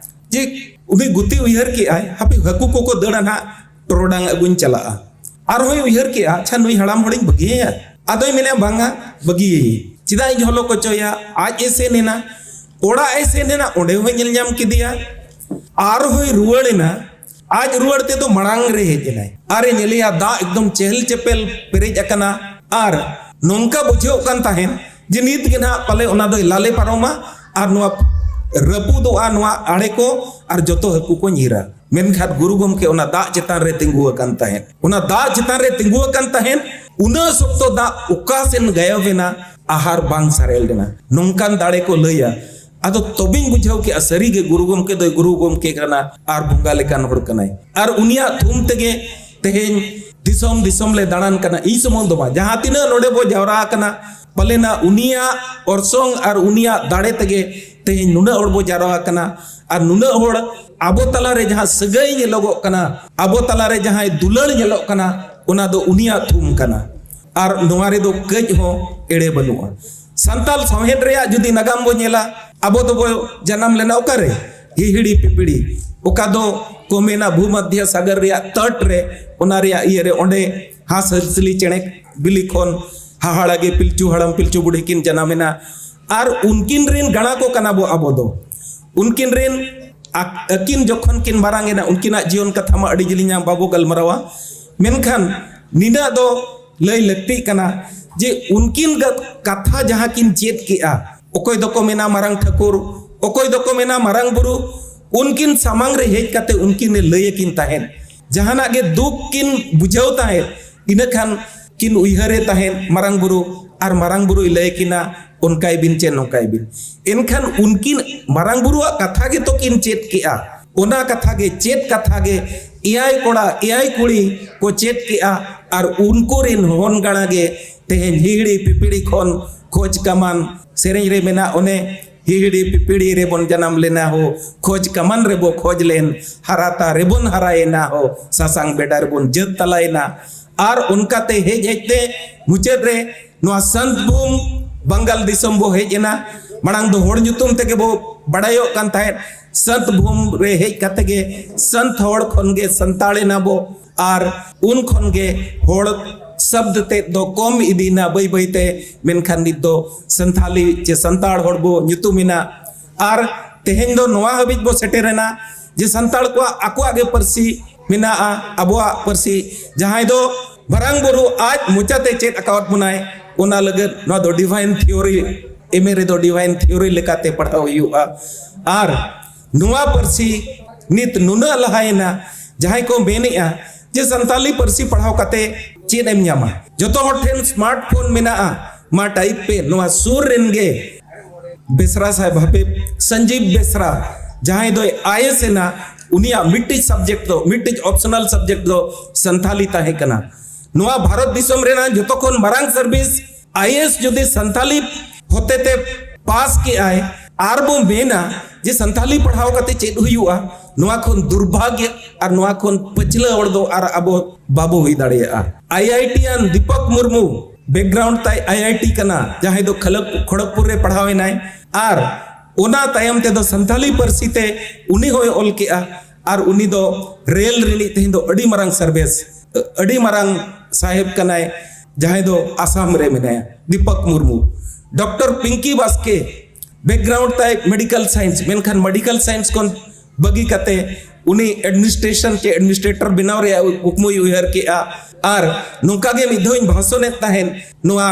ᱡᱮ ᱩᱱᱤ ᱜᱩᱛᱤ ᱩᱭᱦᱟᱹᱨ ᱠᱮᱜᱼᱟᱭ, ᱦᱟᱯᱮ ᱦᱟᱹᱠᱩ ᱠᱚᱠᱚ ᱫᱟᱹᱲᱟ ᱱᱟᱦᱟᱜ, ᱴᱚᱨᱚᱰᱟᱝ ᱟᱹᱜᱩᱧ ᱪᱟᱞᱟᱜᱼᱟ᱾ ᱟᱨᱦᱚᱸᱭ ᱩᱭᱦᱟᱹᱨ ᱠᱮᱜᱼᱟ, ᱟᱪᱪᱷᱟ, ᱱᱩᱭ ᱦᱟᱲᱟᱢ ᱦᱚᱲᱤᱧ ᱵᱟᱹᱜᱤᱭᱟᱭᱟ? ᱟᱫᱚᱭ ᱢᱮᱱᱮᱫᱼᱟ, ᱵᱟᱝᱟ, ᱵᱟᱹᱜᱤᱭᱟᱹᱭᱟᱹᱧ᱾ ᱪᱮᱫᱟᱜ ᱤᱧ ᱦᱚᱞᱚ ᱠᱚᱪᱚᱭᱟ? ᱟᱡ ᱮ ᱥᱮᱱ ᱮᱱᱟ, ᱚᱲᱟᱜ ᱮ ᱥᱮᱱ ᱮᱱᱟ, ᱚᱸᱰᱮ ᱦᱚᱸᱭ ᱧᱮᱞ ᱧᱟᱢ ᱠᱮᱫᱮᱭᱟ᱾ ᱟᱨᱦᱚᱸᱭ ᱨᱩᱣᱟᱹᱲ ᱮᱱᱟ᱾ ᱟᱡ ᱨᱩᱣᱟᱹᱲ ᱛᱮᱫᱚ ᱢᱟᱲᱟᱝ ᱨᱮ ᱦᱮᱡ ᱮᱱᱟᱭ᱾ ᱟᱨ ᱮ ᱧᱮᱞᱮᱭᱟ, ᱫᱟᱜ ᱮᱠᱫᱚᱢ ᱪᱮᱦᱮᱞ ᱪᱮᱯᱮᱞ ᱯᱮᱨᱮᱡ ᱟᱠᱟᱱᱟ᱾ ᱟᱨ ᱱᱚᱝᱠᱟ ᱵᱩᱡᱷᱟᱹᱣᱜ ᱠᱟᱱ ᱛᱟᱦᱮᱸᱫ ᱡᱮ ᱱᱤᱛ ᱜᱮ ᱱᱟᱦᱟᱜ ᱯᱟᱞᱮ ᱚᱱᱟ ᱫᱚᱭ ᱞᱟᱞᱮ ᱯᱟᱨᱚᱢᱟ ᱟᱨ ᱱᱚᱣᱟ ᱨᱟᱹᱯᱩᱫᱚᱜᱼᱟ, ᱱᱚᱣᱟ ᱟᱲᱮ ᱠᱚ, ᱟᱨ ᱡᱚᱛᱚ ᱦᱟᱹᱠᱩ ᱠᱚ ᱧᱤᱨᱟ᱾ ᱢᱮᱱᱠᱷᱟᱱ ᱜᱩᱨᱩ ᱜᱚᱢᱠᱮ ᱚᱱᱟ ᱫᱟᱜ ᱪᱮᱛᱟᱱ ᱨᱮ ᱛᱤᱸᱜᱩ ᱟᱠᱟᱱ ᱛᱟᱦᱮᱸᱫ᱾ ᱚᱱᱟ ᱫᱟᱜ ᱪᱮᱛᱟᱱ ᱨᱮ ᱛᱤᱸᱜᱩ ᱟᱠᱟᱱ ᱛᱟᱦᱮᱸᱫ᱾ ᱩᱱᱟᱹᱜ ᱥᱚᱠᱛᱚ ᱫᱟᱜ ᱚᱠᱟ ᱥᱮᱱ ᱜᱟᱭᱚᱵ ᱮᱱᱟ, ᱟᱦᱟᱨ ᱵᱟᱝ ᱥᱟᱨᱮᱲ ᱞᱮᱱᱟ᱾ ᱱᱚᱝᱠᱟᱱ ᱫᱟᱲᱮ ᱠᱚ ᱞᱟᱹᱭᱟ᱾ ᱟᱫᱚ ᱛᱚᱵᱮᱧ ᱵᱩᱡᱷᱟᱹᱣ ᱠᱮᱜᱼᱟ, ᱥᱟᱹᱨᱤᱜᱮ ᱜᱩᱨᱩ ᱜᱚᱢᱠᱮ ᱫᱚᱭ ᱜᱩᱨᱩ ᱜᱚᱢᱠᱮ ᱠᱟᱱᱟ ᱟᱨ ᱵᱚᱸᱜᱟ ᱞᱮᱠᱟᱱ ᱦᱚᱲ ᱠᱟᱱᱟᱭ᱾ ᱟᱨ ᱩᱱᱤᱭᱟᱜ ᱛᱷᱩᱢ ᱛᱮᱜᱮ ᱛᱮᱦᱮᱧ ᱫᱤᱥᱚᱢ ᱫᱤᱥᱚᱢ ᱞᱮ ᱫᱟᱬᱟᱱ ᱠᱟᱱᱟ᱾ ᱤᱧ ᱥᱩᱢᱩᱝ ᱫᱚ ᱵᱟᱝ, ᱡᱟᱦᱟᱸ ᱛᱤᱱᱟᱹᱜ ᱱᱚᱰᱮ ᱵᱚ ᱡᱟᱣᱨᱟ ᱟᱠᱟᱱᱟ, ᱯᱟᱞᱮᱱᱟ ᱩᱱᱤᱭᱟᱜ ᱚᱨᱥᱚᱝ ᱟᱨ ᱩᱱᱤᱭᱟᱜ ᱫᱟᱲᱮ ᱛᱮᱜᱮ ᱛᱮᱦᱮᱧ ᱱᱩᱱᱟᱹᱜ ᱦᱚᱲ ᱵᱚ ᱡᱟᱣᱨᱟ ᱟᱠᱟᱱᱟ᱾ ᱟᱨ ᱱᱩᱱᱟᱹᱜ ᱦᱚᱲ ᱟᱵᱚ ᱛᱟᱞᱟᱨᱮ ᱡᱟᱦᱟᱸ ᱥᱟᱹᱜᱟᱹᱭ ᱧᱮᱞᱚᱜᱚᱜ ᱠᱟᱱᱟ, ᱟᱵᱚ ᱛᱟᱞᱟᱨᱮ ᱡᱟᱦᱟᱸᱭ ᱫᱩᱞᱟᱹᱲ ᱧᱮᱞᱚᱜ ᱠᱟᱱᱟ, ᱚᱱᱟ ᱫᱚ ᱩᱱᱤᱭᱟᱜ ᱛᱷᱩᱢ ᱠᱟᱱᱟ᱾ ᱟᱨ ᱱᱚᱣᱟ ᱨᱮᱫᱚ ᱠᱟᱹᱡ ᱦᱚᱸ ᱮᱲᱮ ᱵᱟᱹᱱᱩᱜᱼᱟ᱾ ᱥᱟᱱᱛᱟᱞ ᱥᱟᱶᱦᱮᱫ ᱨᱮᱭᱟᱜ ᱡᱩᱫᱤ ᱱᱟᱜᱟᱢ ᱵᱚ ᱧᱮᱞᱟ, ᱟᱵᱚ ᱫᱚᱵᱚ ᱡᱟᱱᱟᱢ ᱞᱮᱱᱟ ᱚᱠᱟᱨᱮ? ᱦᱤᱦᱤᱲᱤ ᱯᱤᱯᱤᱲᱤ᱾ ᱚᱠᱟ ᱫᱚ ᱠᱚ ᱢᱮᱱᱟ ᱵᱷᱩᱢᱚᱫᱷᱭᱚ ᱥᱟᱜᱚᱨ ᱨᱮᱭᱟᱜ ᱛᱚᱴ ᱨᱮ, ᱚᱱᱟ ᱨᱮᱭᱟᱜ ᱤᱭᱟᱹ ᱨᱮ, ᱚᱸᱰᱮ ᱦᱟᱸᱥ ᱦᱟᱹᱥᱞᱤ ᱪᱮᱬᱮ ᱵᱤᱞᱤ ᱠᱷᱚᱱ ᱦᱟᱦᱟᱲᱟ ᱜᱮ ᱯᱤᱞᱪᱩ ᱦᱟᱲᱟᱢ ᱯᱤᱞᱪᱩ ᱵᱩᱲᱦᱤ ᱠᱤᱱ ᱡᱟᱱᱟᱢ ᱮᱱᱟ᱾ ᱟᱨ ᱩᱱᱠᱤᱱ ᱨᱤᱱ ᱜᱟᱬᱟ ᱠᱚ ᱠᱟᱱᱟ ᱵᱚ ᱟᱵᱚ ᱫᱚ᱾ ᱩᱱᱠᱤᱱ ᱨᱤᱱ ᱟᱠ-, ᱟᱹᱠᱤᱱ ᱡᱚᱠᱷᱚᱱ ᱠᱤᱱ ᱢᱟᱨᱟᱝ ᱮᱱᱟ, ᱩᱱᱠᱤᱱᱟᱜ ᱡᱤᱭᱚᱱ ᱠᱟᱛᱷᱟ ᱢᱟ ᱟᱹᱰᱤ ᱡᱤᱞᱤᱧᱟ, ᱵᱟᱵᱚ ᱜᱟᱞᱢᱟᱨᱟᱣᱟ᱾ ᱢᱮᱱᱠᱷᱟᱱ ᱱᱤᱱᱟᱹᱜ ᱫᱚ ᱞᱟᱹᱭ ᱞᱟᱹᱠᱛᱤᱜ ᱠᱟᱱᱟ ᱡᱮ ᱩᱱᱠᱤᱱ ᱜᱟ-, ᱠᱟᱛᱷᱟ ᱡᱟᱦᱟᱸ ᱠᱤᱱ ᱪᱮᱫ ᱠᱮᱜᱼᱟ, ᱚᱠᱚᱭ ᱫᱚᱠᱚ ᱢᱮᱱᱟ ᱢᱟᱨᱟᱝ ᱴᱷᱟᱹᱠᱩᱨ, ᱚᱠᱚᱭ ᱫᱚᱠᱚ ᱢᱮᱱᱟ ᱢᱟᱨᱟᱝ ᱵᱩᱨᱩ, ᱩᱱᱠᱤᱱ ᱥᱟᱢᱟᱝ ᱨᱮ ᱦᱮᱡ ᱠᱟᱛᱮ ᱩᱱᱠᱤᱱ ᱮ ᱞᱟᱹᱭ ᱟᱹᱠᱤᱱ ᱛᱟᱦᱮᱸᱫ᱾ ᱡᱟᱦᱟᱱᱟᱜ ᱜᱮ ᱫᱩᱠ ᱠᱤᱱ ᱵᱩᱡᱷᱟᱹᱣ ᱛᱟᱦᱮᱸᱫ, ᱤᱱᱟᱹ ᱠᱷᱟᱱ ᱠᱤᱱ ᱩᱭᱦᱟᱹᱨᱮ ᱛᱟᱦᱮᱸᱫ ᱢᱟᱨᱟᱝ ᱵᱩᱨᱩ, ᱟᱨ ᱢᱟᱨᱟᱝ ᱵᱩᱨᱩᱭ ᱞᱟᱹᱭ ᱠᱤᱱᱟ, "ᱚᱱᱠᱟᱭ ᱵᱤᱱ ᱪᱮ ᱱᱚᱝᱠᱟᱭ ᱵᱤᱱ?" ᱮᱱᱠᱷᱟᱱ ᱩᱱᱠᱤᱱ ᱢᱟᱨᱟᱝ ᱵᱩᱨᱩᱣᱟᱜ ᱠᱟᱛᱷᱟ ᱜᱮᱛᱚ ᱠᱤᱱ ᱪᱮᱫ ᱠᱮᱜᱼᱟ᱾ ᱚᱱᱟ ᱠᱟᱛᱷᱟ ᱜᱮ, ᱪᱮᱫ ᱠᱟᱛᱷᱟ ᱜᱮ ᱮᱭᱟᱭ ᱠᱚᱲᱟ ᱮᱭᱟᱭ ᱠᱩᱲᱤ ᱠᱚ ᱪᱮᱫ ᱠᱮᱜᱼᱟ᱾ ᱟᱨ ᱩᱱᱠᱩ ᱨᱤᱱ ᱦᱚᱱ ᱜᱟᱬᱟ ᱜᱮ ᱛᱮᱦᱮᱧ ᱦᱤᱦᱤᱲᱤ ᱯᱤᱯᱤᱲᱤ ᱠᱷᱚᱱ ᱠᱷᱚᱡᱽ ᱠᱟᱢᱟᱱ, ᱥᱮᱨᱮᱧ ᱨᱮ ᱢᱮᱱᱟᱜ ᱚᱱᱮ, "ᱦᱤᱦᱤᱲᱤ ᱯᱤᱯᱤᱲᱤ ᱨᱮᱵᱚᱱ ᱡᱟᱱᱟᱢ ᱞᱮᱱᱟ ᱦᱳ, ᱠᱷᱚᱡᱽ ᱠᱟᱢᱟᱱ ᱨᱮᱵᱚ ᱠᱷᱚᱡᱽ ᱞᱮᱱ, ᱦᱟᱨᱟᱛᱟ ᱨᱮᱵᱚᱱ ᱦᱟᱨᱟᱭᱮᱱᱟ ᱦᱳ, ᱥᱟᱥᱟᱝ ᱵᱮᱰᱟ ᱨᱮᱵᱚᱱ ᱡᱟᱹᱛ ᱛᱟᱞᱟᱭᱮᱱᱟ᱾" ᱟᱨ ᱚᱱᱠᱟᱛᱮ ᱦᱮᱡ ᱦᱮᱡ ᱛᱮ ᱢᱩᱪᱟᱹᱫ ᱨᱮ ᱱᱚᱣᱟ ᱥᱟᱱᱛ ᱵᱷᱩᱢ ᱵᱟᱝᱜᱟᱞ ᱫᱤᱥᱚᱢ ᱵᱚ ᱦᱮᱡ ᱮᱱᱟ᱾ ᱢᱟᱲᱟᱝ ᱫᱚ ᱦᱚᱲ ᱧᱩᱛᱩᱢ ᱛᱮᱜᱮ ᱵᱚ ᱵᱟᱲᱟᱭᱚᱜ ᱠᱟᱱ ᱛᱟᱦᱮᱸᱫ᱾ ᱥᱟᱱᱛ ᱵᱷᱩᱢ ᱨᱮ ᱦᱮᱡ ᱠᱟᱛᱮ ᱜᱮ ᱥᱟᱱᱛ ᱦᱚᱲ ᱠᱷᱚᱱ ᱜᱮ ᱥᱟᱱᱛᱟᱲ ᱮᱱᱟ ᱵᱚ, ᱟᱨ ᱩᱱ ᱠᱷᱚᱱ ᱜᱮ ᱦᱚᱲ ᱥᱟᱵᱫ ᱛᱮᱫ ᱫᱚ ᱠᱚᱢ ᱤᱫᱤᱭᱮᱱᱟ ᱵᱟᱹᱭ ᱵᱟᱹᱭ ᱛᱮ᱾ ᱢᱮᱱᱠᱷᱟᱱ ᱱᱤᱛ ᱫᱚ ᱥᱟᱱᱛᱷᱟᱞᱤ ᱪᱮ ᱥᱟᱱᱛᱟᱲ ᱦᱚᱲ ᱵᱚ ᱧᱩᱛᱩᱢ ᱮᱱᱟ᱾ ᱟᱨ ᱛᱮᱦᱮᱧ ᱫᱚ ᱱᱚᱣᱟ ᱦᱟᱹᱵᱤᱡ ᱵᱚ ᱥᱮᱴᱮᱨ ᱮᱱᱟ ᱡᱮ ᱥᱟᱱᱛᱟᱲ ᱠᱚᱣᱟᱜ ᱟᱠᱚᱣᱟᱜ ᱜᱮ ᱯᱟᱹᱨᱥᱤ ᱢᱮᱱᱟᱜᱼᱟ, ᱟᱵᱚᱣᱟᱜ ᱯᱟᱹᱨᱥᱤ, ᱡᱟᱦᱟᱸᱭ ᱫᱚ ᱢᱟᱨᱟᱝ ᱵᱩᱨᱩ ᱟᱡ ᱢᱚᱪᱟᱛᱮ ᱪᱮᱫ ᱟᱠᱟᱣᱟᱫ ᱵᱚᱱᱟᱭ, ᱚᱱᱟ ᱞᱟᱹᱜᱤᱫ ᱱᱚᱣᱟ ᱫᱚ divine theory, M A ᱨᱮᱫᱚ divine theory ᱞᱮᱠᱟᱛᱮ ᱯᱟᱲᱦᱟᱣ ᱦᱩᱭᱩᱜᱼᱟ᱾ ᱟᱨ ᱱᱚᱣᱟ ᱯᱟᱹᱨᱥᱤ ᱱᱤᱛ ᱱᱩᱱᱟᱹᱜ ᱞᱟᱦᱟᱭᱮᱱᱟ, ᱡᱟᱦᱟᱸᱭ ᱠᱚ ᱢᱮᱱᱮᱜᱼᱟ ᱡᱮ ᱥᱟᱱᱛᱟᱞᱤ ᱯᱟᱹᱨᱥᱤ ᱯᱟᱲᱦᱟᱣ ᱠᱟᱛᱮ ᱪᱮᱫ ᱮᱢ ᱧᱟᱢᱟ? ᱡᱚᱛᱚ ᱦᱚᱲ ᱴᱷᱮᱱ smartphone ᱢᱮᱱᱟᱜᱼᱟ, ᱢᱟ type ᱯᱮ᱾ ᱱᱚᱣᱟ ᱥᱩᱨ ᱨᱮᱱ ᱜᱮ ᱵᱮᱥᱨᱟ ᱥᱟᱦᱮᱵᱽ, ᱦᱟᱯᱮ, ᱥᱚᱧᱡᱤᱵᱽ ᱵᱮᱥᱨᱟ, ᱡᱟᱦᱟᱸᱭ ᱫᱚᱭ I A S ᱮᱱᱟ, ᱩᱱᱤᱭᱟᱜ ᱢᱤᱫᱴᱤᱡ subject ᱫᱚ, ᱢᱤᱫᱴᱤᱡ optional subject ᱫᱚ ᱥᱟᱱᱛᱷᱟᱞᱤ ᱛᱟᱦᱮᱸ ᱠᱟᱱᱟ᱾ ᱱᱚᱣᱟ ᱵᱷᱟᱨᱚᱛ ᱫᱤᱥᱚᱢ ᱨᱮᱱᱟᱜ ᱡᱚᱛᱚ ᱠᱷᱚᱱ ᱢᱟᱨᱟᱝ service I A S ᱡᱩᱫᱤ ᱥᱟᱱᱛᱷᱟᱞᱤ ᱦᱚᱛᱮᱛᱮ ᱯᱟᱥ ᱠᱮᱜᱼᱟᱭ, ᱟᱨ ᱵᱚ ᱢᱮᱱᱟ ᱡᱮ ᱥᱟᱱᱛᱟᱞᱤ ᱯᱟᱲᱦᱟᱣ ᱠᱟᱛᱮ ᱪᱮᱫ ᱦᱩᱭᱩᱜᱼᱟ, ᱱᱚᱣᱟ ᱠᱷᱚᱱ ᱫᱩᱨᱵᱷᱟᱜᱭᱚ ᱟᱨ ᱱᱚᱣᱟ ᱠᱷᱚᱱ ᱯᱟᱹᱪᱷᱞᱟᱹ ᱦᱚᱲ ᱫᱚ ᱟᱨ ᱟᱵᱚ ᱵᱟᱵᱚ ᱦᱩᱭ ᱫᱟᱲᱮᱭᱟᱜᱼᱟ᱾ ᱟᱭ ᱟᱭ ᱴᱤ ᱟᱱ ᱫᱤᱯᱚᱠ ᱢᱩᱨᱢᱩ ᱵᱮᱠᱜᱨᱟᱣᱩᱱᱰ ᱛᱟᱭ ᱟᱭ ᱟᱭ ᱴᱤ ᱠᱟᱱᱟ, ᱡᱟᱦᱟᱸᱭ ᱫᱚ ᱠᱷᱚᱞᱚᱜ-, ᱠᱷᱚᱲᱚᱜᱽᱯᱩᱨ ᱨᱮ ᱯᱟᱲᱦᱟᱣ ᱮᱱᱟᱭ, ᱟᱨ ᱚᱱᱟ ᱛᱟᱭᱚᱢ ᱛᱮᱫᱚ ᱥᱟᱱᱛᱟᱞᱤ ᱯᱟᱹᱨᱥᱤ ᱛᱮ ᱩᱱᱤ ᱦᱚᱸᱭ ᱚᱞ ᱠᱮᱜᱼᱟ᱾ ᱟᱨ ᱩᱱᱤ ᱫᱚ ᱨᱮᱞ ᱨᱤᱱᱤᱡ ᱛᱮᱦᱮᱧ ᱫᱚ ᱟᱹᱰᱤ ᱢᱟᱨᱟᱝ ᱥᱟᱨᱵᱷᱤᱥ, ᱟᱹᱰᱤ ᱢᱟᱨᱟᱝ ᱥᱟᱦᱮᱵ ᱠᱟᱱᱟᱭ, ᱡᱟᱦᱟᱸᱭ ᱫᱚ ᱟᱥᱟᱢ ᱨᱮ ᱢᱮᱱᱟᱭᱟ, ᱫᱤᱯᱚᱠ ᱢᱩᱨᱢᱩ᱾ ᱰᱚᱠᱴᱚᱨ ᱯᱤᱝᱠᱤ ᱵᱟᱥᱠᱮ ᱵᱮᱠᱜᱨᱟᱣᱩᱱᱰ ᱛᱟᱭ ᱢᱮᱰᱤᱠᱟᱞ ᱥᱟᱭᱮᱱᱥ, ᱢᱮᱱᱠᱷᱟᱱ ᱢᱮᱰᱤᱠᱟᱞ ᱥᱟᱭᱮᱱᱥ ᱠᱷᱚᱱ ᱵᱟᱹᱜᱤ ᱠᱟᱛᱮ ᱩᱱᱤ ᱮᱰᱢᱤᱱᱤᱥᱴᱨᱮᱥᱚᱱ ᱪᱮ ᱮᱰᱢᱤᱱᱤᱥᱴᱨᱮᱴᱚᱨ ᱵᱮᱱᱟᱣ ᱨᱮᱭᱟᱜ ᱠᱩᱠᱢᱩᱭ ᱩᱭᱦᱟᱹᱨ ᱠᱮᱜᱼᱟ᱾ ᱟᱨ ᱱᱚᱝᱠᱟ ᱜᱮ ᱢᱤᱫ ᱫᱷᱟᱣ ᱤᱧ ᱵᱷᱟᱥᱚᱱᱮᱫ ᱛᱟᱦᱮᱸᱫ, ᱱᱚᱣᱟ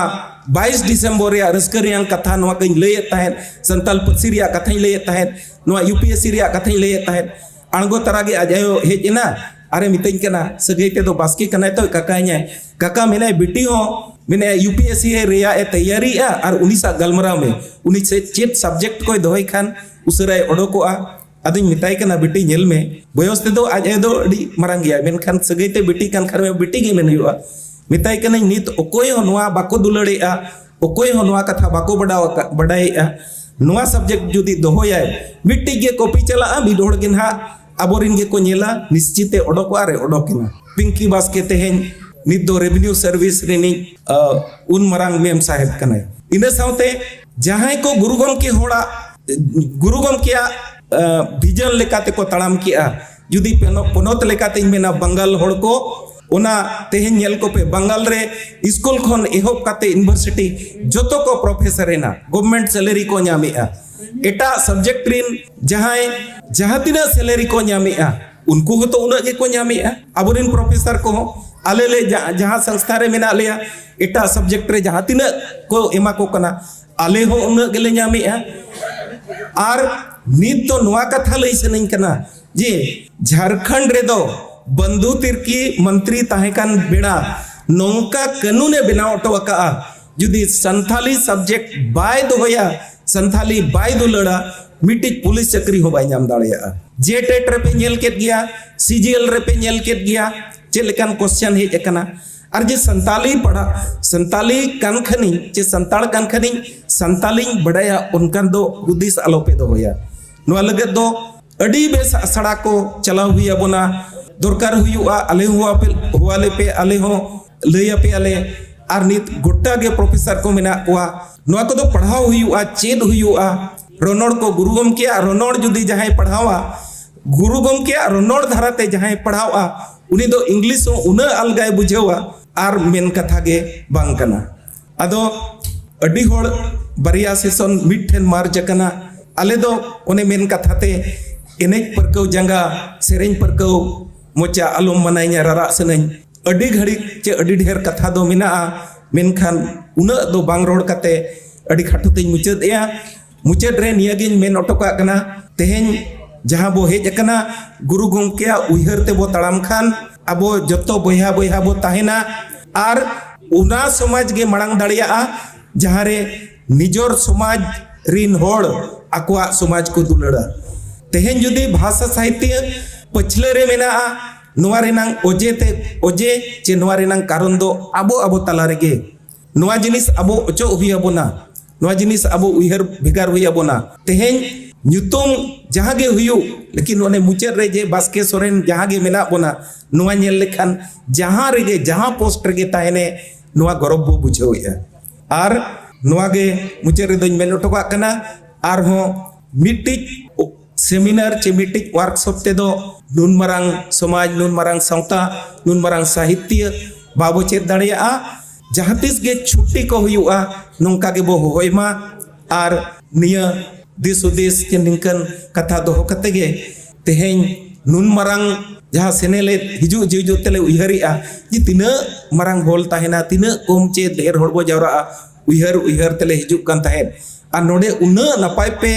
ᱵᱟᱭᱤᱥ ᱰᱤᱥᱮᱢᱵᱚᱨ ᱨᱮᱭᱟᱜ ᱨᱟᱹᱥᱠᱟᱹ ᱨᱮᱭᱟᱜ ᱠᱟᱛᱷᱟ ᱱᱚᱣᱟ ᱠᱚᱧ ᱞᱟᱹᱭᱮᱫ ᱛᱟᱦᱮᱸᱫ, ᱥᱟᱱᱛᱟᱞ ᱯᱟᱹᱨᱥᱤ ᱨᱮᱭᱟᱜ ᱠᱟᱛᱷᱟᱧ ᱞᱟᱹᱭᱮᱫ ᱛᱟᱦᱮᱸᱫ, ᱱᱚᱣᱟ ᱭᱩ ᱯᱤ ᱮᱥ ᱥᱤ ᱨᱮᱭᱟᱜ ᱠᱟᱛᱷᱟᱧ ᱞᱟᱹᱭᱮᱫ ᱛᱟᱦᱮᱸᱫ᱾ ᱟᱬᱜᱚ ᱛᱟᱨᱟ ᱜᱮ ᱟᱡ ᱟᱭᱳ ᱦᱮᱡ ᱮᱱᱟ ᱟᱨᱮ ᱢᱤᱛᱟᱹᱧ ᱠᱟᱱᱟ, ᱥᱟᱹᱜᱟᱹᱭ ᱛᱮᱫᱚ ᱵᱟᱥᱠᱮ ᱠᱟᱱᱟᱭ ᱛᱚ, ᱠᱟᱠᱟᱭᱤᱧᱟᱭ᱾ ᱠᱟᱠᱟ ᱢᱮᱱᱟᱭ, ᱵᱤᱴᱤ ᱦᱚᱸ ᱢᱮᱱᱟᱭ ᱭᱩ ᱯᱤ ᱮᱥ ᱥᱤ ᱨᱮᱭᱟᱜ ᱮ ᱛᱮᱭᱟᱨᱤᱭᱮᱜᱼᱟ ᱟᱨ ᱩᱱᱤ ᱥᱟᱶ ᱜᱟᱞᱢᱟᱨᱟᱣ ᱢᱮ, ᱩᱱᱤ ᱪᱮᱫ, ᱪᱮᱫ ᱥᱟᱵᱡᱮᱠᱴ ᱠᱚᱭ ᱫᱚᱦᱚᱭ ᱠᱷᱟᱱ ᱩᱥᱟᱹᱨᱟᱭ ᱚᱰᱚᱠᱚᱜᱼᱟ᱾ ᱟᱫᱚᱧ ᱢᱮᱛᱟᱭ ᱠᱟᱱᱟ, ᱵᱤᱴᱤ ᱧᱮᱞ ᱢᱮ, ᱵᱚᱭᱚᱥ ᱛᱮᱫᱚ ᱟᱡ ᱟᱭᱳ ᱫᱚ ᱟᱹᱰᱤ ᱢᱟᱨᱟᱝ ᱜᱮᱭᱟᱭ, ᱢᱮᱱᱠᱷᱟᱱ ᱥᱟᱹᱜᱟᱹᱭ ᱛᱮ ᱵᱤᱴᱤ ᱠᱟᱱ ᱠᱷᱟᱱ ᱢᱮ ᱵᱤᱴᱤ ᱜᱮ ᱢᱮᱱ ᱦᱩᱭᱩᱜᱼᱟ᱾ ᱢᱮᱛᱟᱭ ᱠᱟᱹᱱᱟᱹᱧ, ᱱᱤᱛ ᱚᱠᱚᱭ ᱦᱚᱸ ᱱᱚᱣᱟ ᱵᱟᱠᱚ ᱫᱩᱞᱟᱹᱲᱮᱜᱼᱟ, ᱚᱠᱚᱭ ᱦᱚᱸ ᱱᱚᱣᱟ ᱠᱟᱛᱷᱟ ᱵᱟᱠᱚ ᱵᱟᱰᱟᱣ ᱟᱠᱟ-, ᱵᱟᱰᱟᱭᱮᱜᱼᱟ᱾ ᱱᱚᱣᱟ ᱥᱟᱵᱡᱮᱠᱴ ᱡᱩᱫᱤ ᱫᱚᱦᱚᱭᱟᱭ, ᱢᱤᱫᱴᱤᱡ ᱜᱮ ᱠᱚᱯᱤ ᱪᱟᱞᱟᱜᱼᱟ, ᱢᱤᱫ ᱦᱚᱲ ᱜᱮ ᱱᱟᱦᱟᱜ ᱟᱵᱚᱨᱮᱱ ᱜᱮᱠᱚ ᱧᱮᱞᱟ, ᱱᱤᱥᱪᱤᱛᱮ ᱚᱰᱚᱠᱚᱜᱼᱟ ᱨᱮ ᱚᱰᱚᱠᱮᱱᱟ᱾ ᱯᱤᱝᱠᱤ ᱵᱟᱥᱠᱮ ᱛᱮᱦᱮᱧ ᱱᱤᱛ ᱫᱚ ᱨᱮᱵᱷᱤᱱᱤᱭᱩ ᱥᱟᱨᱵᱷᱤᱥ ᱨᱤᱱᱤᱡ, ᱟ, ᱩᱱ ᱢᱟᱨᱟᱝ ᱢᱮᱢ ᱥᱟᱦᱮᱵ ᱠᱟᱱᱟᱭ᱾ ᱤᱱᱟᱹ ᱥᱟᱶᱛᱮ ᱡᱟᱦᱟᱸᱭ ᱠᱚ ᱜᱩᱨᱩ ᱜᱚᱢᱠᱮ ᱦᱚᱲᱟᱜ, ᱜᱩᱨᱩ ᱜᱚᱢᱠᱮᱭᱟᱜ, ᱟ, ᱵᱷᱤᱡᱚᱱ ᱞᱮᱠᱟᱛᱮ ᱠᱚ ᱛᱟᱲᱟᱢ ᱠᱮᱜᱼᱟ᱾ ᱡᱩᱫᱤ ᱯᱮᱱᱚ-, ᱯᱚᱱᱚᱛ ᱞᱮᱠᱟᱛᱮᱧ ᱢᱮᱱᱟ, ᱵᱟᱝᱜᱟᱞ ᱦᱚᱲ ᱠᱚ, ᱚᱱᱟ ᱛᱮᱦᱮᱧ ᱧᱮᱞ ᱠᱚᱯᱮ, ᱵᱟᱝᱜᱟᱞ ᱨᱮ ᱥᱠᱩᱞ ᱠᱷᱚᱱ ᱮᱦᱚᱵ ᱠᱟᱛᱮ ᱤᱭᱩᱱᱤᱵᱷᱟᱨᱥᱤᱴᱤ ᱡᱚᱛᱚ ᱠᱚ ᱯᱨᱚᱯᱷᱮᱥᱚᱨ ᱮᱱᱟ, ᱜᱚᱵᱷᱢᱮᱱᱴ ᱥᱮᱞᱟᱨᱤ ᱠᱚ ᱧᱟᱢᱮᱜᱼᱟ᱾ ᱮᱴᱟᱜ ᱥᱟᱵᱡᱮᱠᱴ ᱨᱤᱱ ᱡᱟᱦᱟᱸᱭ ᱡᱟᱦᱟᱸ ᱛᱤᱱᱟᱹᱜ ᱥᱮᱞᱟᱨᱤ ᱠᱚ ᱧᱟᱢᱮᱜᱼᱟ, ᱩᱱᱠᱩ ᱦᱚᱸᱛᱚ ᱩᱱᱟᱹᱜ ᱜᱮᱠᱚ ᱧᱟᱢᱮᱜᱼᱟ᱾ ᱟᱵᱚᱨᱮᱱ ᱯᱨᱚᱯᱷᱮᱥᱚᱨ ᱠᱚᱦᱚᱸ, ᱟᱞᱮ ᱞᱮ ᱡᱟ-, ᱡᱟᱦᱟᱸ ᱥᱚᱝᱥᱛᱷᱟ ᱨᱮ ᱢᱮᱱᱟᱜ ᱞᱮᱭᱟ, ᱮᱴᱟᱜ ᱥᱟᱵᱡᱮᱠᱴ ᱨᱮ ᱡᱟᱦᱟᱸ ᱛᱤᱱᱟᱹᱜ ᱠᱚ ᱮᱢᱟ ᱠᱚ ᱠᱟᱱᱟ, ᱟᱞᱮ ᱦᱚᱸ ᱩᱱᱟᱹᱜ ᱜᱮᱞᱮ ᱧᱟᱢᱮᱜᱼᱟ᱾ ᱟᱨ ᱱᱤᱛ ᱫᱚ ᱱᱚᱣᱟ ᱠᱟᱛᱷᱟ ᱞᱟᱹᱭ ᱥᱟᱱᱟᱧ ᱠᱟᱱᱟ ᱡᱮ ᱡᱷᱟᱲᱠᱷᱚᱸᱰ ᱨᱮᱫᱚ ᱵᱚᱱᱫᱷᱩ ᱛᱤᱨᱠᱤ ᱢᱚᱱᱛᱨᱤ ᱛᱟᱦᱮᱸ ᱠᱟᱱ ᱵᱮᱲᱟ ᱱᱚᱝᱠᱟ ᱠᱟᱹᱱᱩᱱ ᱮ ᱵᱮᱱᱟᱣ ᱦᱚᱴᱚ ᱟᱠᱟᱫᱼᱟ, ᱡᱩᱫᱤ ᱥᱟᱱᱛᱷᱟᱞᱤ ᱥᱟᱵᱡᱮᱠᱴ ᱵᱟᱭ ᱫᱚᱦᱚᱭᱟ, ᱥᱟᱱᱛᱷᱟᱞᱤ ᱵᱟᱭ ᱫᱩᱞᱟᱹᱲᱟ, ᱢᱤᱫᱴᱤᱡ ᱯᱩᱞᱤᱥ ᱪᱟᱹᱠᱨᱤ ᱦᱚᱸ ᱵᱟᱭ ᱧᱟᱢ ᱫᱟᱲᱮᱭᱟᱜᱼᱟ᱾ ᱡᱮ ᱴᱮᱴ ᱨᱮᱯᱮ ᱧᱮᱞ ᱠᱮᱫ ᱜᱮᱭᱟ, ᱥᱤ ᱡᱤ ᱮᱞ ᱨᱮᱯᱮ ᱧᱮᱞ ᱠᱮᱫ ᱜᱮᱭᱟ, ᱪᱮᱫ ᱞᱮᱠᱟᱱ ᱠᱚᱥᱪᱮᱱ ᱦᱮᱡ ᱟᱠᱟᱱᱟ᱾ ᱟᱨ ᱡᱮ ᱥᱟᱱᱛᱟᱞᱤ ᱯᱟᱲᱦᱟᱜ, ᱥᱟᱱᱛᱟᱞᱤ ᱠᱟᱱ ᱠᱷᱟᱱᱤᱧ, ᱪᱮ ᱥᱟᱱᱛᱟᱲ ᱠᱟᱱ ᱠᱷᱟᱱᱤᱧ, ᱥᱟᱱᱛᱟᱞᱤᱧ ᱵᱟᱰᱟᱭᱟ, ᱚᱱᱠᱟᱱ ᱫᱚ ᱦᱩᱫᱤᱥ ᱟᱞᱚᱯᱮ ᱫᱚᱦᱚᱭᱟ᱾ ᱱᱚᱣᱟ ᱞᱟᱹᱜᱤᱫ ᱫᱚ ᱟᱹᱰᱤ ᱵᱮᱥ ᱟᱥᱲᱟ ᱠᱚ ᱪᱟᱞᱟᱣ ᱦᱩᱭ ᱟᱵᱚᱱᱟ, ᱫᱚᱨᱠᱟᱨ ᱦᱩᱭᱩᱜᱼᱟ, ᱟᱞᱮ ᱦᱚᱸ ᱟᱯᱮ ᱦᱚᱦᱚᱣᱟᱞᱮ ᱯᱮ, ᱟᱞᱮ ᱦᱚᱸ ᱞᱟᱹᱭ ᱟᱯᱮᱭᱟᱞᱮ᱾ ᱟᱨ ᱱᱤᱛ ᱜᱚᱴᱟ ᱜᱮ ᱯᱨᱚᱯᱷᱮᱥᱚᱨ ᱠᱚ ᱢᱮᱱᱟᱜ ᱠᱚᱣᱟ, ᱱᱚᱣᱟ ᱠᱚᱫᱚ ᱯᱟᱲᱦᱟᱣ ᱦᱩᱭᱩᱜᱼᱟ, ᱪᱮᱫ ᱦᱩᱭᱩᱜᱼᱟ᱾ ᱨᱚᱱᱚᱲ ᱠᱚ, ᱜᱩᱨᱩ ᱜᱚᱢᱠᱮᱭᱟᱜ ᱨᱚᱱᱚᱲ ᱡᱩᱫᱤ ᱡᱟᱦᱟᱸᱭ ᱯᱟᱲᱦᱟᱣᱟ, ᱜᱩᱨᱩ ᱜᱚᱢᱠᱮᱭᱟᱜ ᱨᱚᱱᱚᱲ ᱫᱷᱟᱨᱟᱛᱮ ᱡᱟᱦᱟᱸᱭ ᱯᱟᱲᱦᱟᱣᱟ, ᱩᱱᱤ ᱫᱚ ᱤᱝᱞᱤᱥ ᱦᱚᱸ ᱩᱱᱟᱹᱜ ᱟᱞᱜᱟᱭ ᱵᱩᱡᱷᱟᱹᱣᱟ, ᱟᱨ ᱢᱮᱱ ᱠᱟᱛᱷᱟ ᱜᱮ ᱵᱟᱝ ᱠᱟᱱᱟ᱾ ᱟᱫᱚ ᱟᱹᱰᱤ ᱦᱚᱲ ᱵᱟᱨᱭᱟ ᱥᱮᱥᱚᱱ ᱢᱤᱫ ᱴᱷᱮᱱ ᱢᱟᱨᱡᱽ ᱟᱠᱟᱱᱟ᱾ ᱟᱞᱮ ᱫᱚ ᱚᱱᱮ ᱢᱮᱱ ᱠᱟᱛᱷᱟ ᱛᱮ ᱮᱱᱮᱡ ᱯᱟᱹᱨᱠᱟᱹᱣ ᱡᱟᱸᱜᱟ, ᱥᱮᱨᱮᱧ ᱯᱟᱹᱨᱠᱟᱹᱣ ᱢᱚᱪᱟ, ᱟᱞᱚᱢ ᱢᱟᱱᱟᱧᱟ ᱨᱟᱨᱟᱜ ᱥᱟᱹᱱᱟᱹᱧ᱾ ᱟᱹᱰᱤ ᱜᱷᱟᱹᱲᱤᱡ ᱪᱮ ᱟᱹᱰᱤ ᱰᱷᱮᱨ ᱠᱟᱛᱷᱟ ᱫᱚ ᱢᱮᱱᱟᱜᱼᱟ, ᱢᱮᱱᱠᱷᱟᱱ ᱩᱱᱟᱹᱜ ᱫᱚ ᱵᱟᱝ ᱨᱚᱲ ᱠᱟᱛᱮ ᱟᱹᱰᱤ ᱠᱷᱟᱴᱚ ᱛᱮᱧ ᱢᱩᱪᱟᱹᱫ ᱮᱜᱼᱟ᱾ ᱢᱩᱪᱟᱹᱫ ᱨᱮ ᱱᱤᱭᱟᱹᱜᱤᱧ ᱢᱮᱱ ᱦᱚᱴᱚ ᱠᱟᱜ ᱠᱟᱱᱟ, ᱛᱮᱦᱮᱧ ᱡᱟᱦᱟᱸ ᱵᱚ ᱦᱮᱡ ᱟᱠᱟᱱᱟ, ᱜᱩᱨᱩ ᱜᱚᱢᱠᱮᱭᱟᱜ ᱩᱭᱦᱟᱹᱨ ᱛᱮᱵᱚ ᱛᱟᱲᱟᱢ ᱠᱷᱟᱱ ᱟᱵᱚ ᱡᱚᱛᱚ ᱵᱚᱭᱦᱟ ᱵᱚᱭᱦᱟ ᱵᱚ ᱛᱟᱦᱮᱱᱟ᱾ ᱟᱨ ᱚᱱᱟ ᱥᱚᱢᱟᱡᱽ ᱜᱮ ᱢᱟᱲᱟᱝ ᱫᱟᱲᱮᱭᱟᱜᱼᱟ, ᱡᱟᱦᱟᱸ ᱨᱮ ᱱᱤᱡᱚᱨ ᱥᱚᱢᱟᱡᱽ ᱨᱤᱱ ᱦᱚᱲ ᱟᱠᱚᱣᱟᱜ ᱥᱚᱢᱟᱡᱽ ᱠᱚ ᱫᱩᱞᱟᱹᱲᱟ᱾ ᱛᱮᱦᱮᱧ ᱡᱩᱫᱤ ᱵᱷᱟᱥᱟ ᱥᱟᱦᱤᱛᱭᱚ ᱯᱟᱹᱪᱷᱞᱟᱹ ᱨᱮ ᱢᱮᱱᱟᱜᱼᱟ, ᱱᱚᱣᱟ ᱨᱮᱱᱟᱝ ᱚᱡᱮ ᱛᱮ, ᱚᱡᱮ ᱪᱮ ᱱᱚᱣᱟ ᱨᱮᱱᱟᱝ ᱠᱟᱨᱚᱱ ᱫᱚ ᱟᱵᱚ, ᱟᱵᱚ ᱛᱟᱞᱟ ᱨᱮᱜᱮ᱾ ᱱᱚᱣᱟ ᱡᱤᱱᱤᱥ ᱟᱵᱚ ᱚᱪᱚᱜ ᱦᱩᱭ ᱟᱵᱚᱱᱟ, ᱱᱚᱣᱟ ᱡᱤᱱᱤᱥ ᱟᱵᱚ ᱩᱭᱦᱟᱹᱨ ᱵᱷᱮᱜᱟᱨ ᱦᱩᱭ ᱟᱵᱚᱱᱟ᱾ ᱛᱮᱦᱮᱧ ᱧᱩᱛᱩᱢ ᱡᱟᱦᱟᱸ ᱜᱮ ᱦᱩᱭᱩᱜ, ᱞᱮᱠᱤᱱ ᱚᱱᱮ ᱢᱩᱪᱟᱹᱫ ᱨᱮ ᱡᱮ ᱵᱟᱥᱠᱮ ᱥᱚᱨᱮᱱ ᱡᱟᱦᱟᱸ ᱜᱮ ᱢᱮᱱᱟᱜ ᱵᱚᱱᱟ, ᱱᱚᱣᱟ ᱧᱮᱞ ᱞᱮᱠᱷᱟᱱ ᱡᱟᱦᱟᱸ ᱨᱮᱜᱮ, ᱡᱟᱦᱟᱸ ᱯᱳᱥᱴ ᱨᱮᱜᱮ ᱛᱟᱦᱮᱱᱮ, ᱱᱚᱣᱟ ᱜᱚᱨᱚᱵᱽ ᱵᱚ ᱵᱩᱡᱷᱟᱹᱣᱮᱫᱼᱟ᱾ ᱟᱨ ᱱᱚᱣᱟ ᱜᱮ ᱢᱩᱪᱟᱹᱫ ᱨᱮᱫᱚᱧ ᱢᱮᱱ ᱦᱚᱴᱚ ᱠᱟᱜ ᱠᱟᱱᱟ, ᱟᱨᱦᱚᱸ ᱢᱤᱫᱴᱤᱡ ᱥᱮᱢᱤᱱᱟᱨ ᱪᱮ ᱢᱤᱫᱴᱤᱡ ᱣᱟᱨᱠᱥᱚᱯ ᱛᱮᱫᱚ ᱱᱩᱱ ᱢᱟᱨᱟᱝ ᱥᱚᱢᱟᱡᱽ, ᱱᱩᱱ ᱢᱟᱨᱟᱝ ᱥᱟᱶᱛᱟ, ᱱᱩᱱ ᱢᱟᱨᱟᱝ ᱥᱟᱦᱤᱛᱭᱚ ᱵᱟᱵᱚ ᱪᱮᱫ ᱫᱟᱲᱮᱭᱟᱜᱼᱟ᱾ ᱡᱟᱦᱟᱸ ᱛᱤᱥ ᱜᱮ ᱪᱷᱩᱴᱤ ᱠᱚ ᱦᱩᱭᱩᱜᱼᱟ, ᱱᱚᱝᱠᱟ ᱜᱮᱵᱚ ᱦᱚᱦᱚᱭ ᱢᱟ᱾ ᱟᱨ ᱱᱤᱭᱟᱹ ᱫᱤᱥ ᱦᱩᱫᱤᱥ ᱪᱮ ᱱᱤᱝᱠᱟᱹᱱ ᱠᱟᱛᱷᱟ ᱫᱚᱦᱚ ᱠᱟᱛᱮ ᱜᱮ ᱛᱮᱦᱮᱧ ᱱᱩᱱ ᱢᱟᱨᱟᱝ ᱡᱟᱦᱟᱸ ᱥᱮᱱᱮᱞᱮᱫ ᱦᱤᱡᱩᱜ ᱡᱤᱡᱩᱜ ᱛᱮᱞᱮ ᱩᱭᱦᱟᱹᱨᱮᱜᱼᱟ ᱡᱮ ᱛᱤᱱᱟᱹᱜ ᱢᱟᱨᱟᱝ ᱦᱚᱞ ᱛᱟᱦᱮᱱᱟ, ᱛᱤᱱᱟᱹᱜ ᱠᱚᱢ ᱪᱮ ᱰᱷᱮᱨ ᱦᱚᱲ ᱵᱚ ᱡᱟᱣᱨᱟᱜᱼᱟ, ᱩᱭᱦᱟᱹᱨ ᱩᱭᱦᱟᱹᱨ ᱛᱮᱞᱮ ᱦᱤᱡᱩᱜ ᱠᱟᱱ ᱛᱟᱦᱮᱸᱫ᱾ ᱟᱨ ᱱᱚᱰᱮ ᱩᱱᱟᱹᱜ ᱱᱟᱯᱟᱭ ᱯᱮ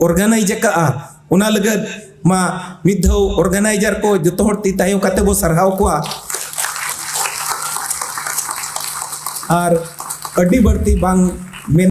ᱚᱨᱜᱟᱱᱟᱭᱤᱡᱽ ᱟᱠᱟᱜᱼᱟ, ᱚᱱᱟ ᱞᱟᱹᱜᱤᱫ ᱢᱟ ᱢᱤᱫ ᱫᱷᱟᱣ ᱚᱨᱜᱟᱱᱟᱭᱡᱟᱨ ᱠᱚ ᱡᱚᱛᱚ ᱦᱚᱲ ᱛᱤ ᱛᱟᱭᱚ ᱠᱟᱛᱮ ᱵᱚ ᱥᱟᱨᱦᱟᱣ ᱠᱚᱣᱟ᱾ ᱟᱨ ᱟᱹᱰᱤ ᱵᱟᱹᱲᱛᱤ ᱵᱟᱝ ᱢᱮᱱ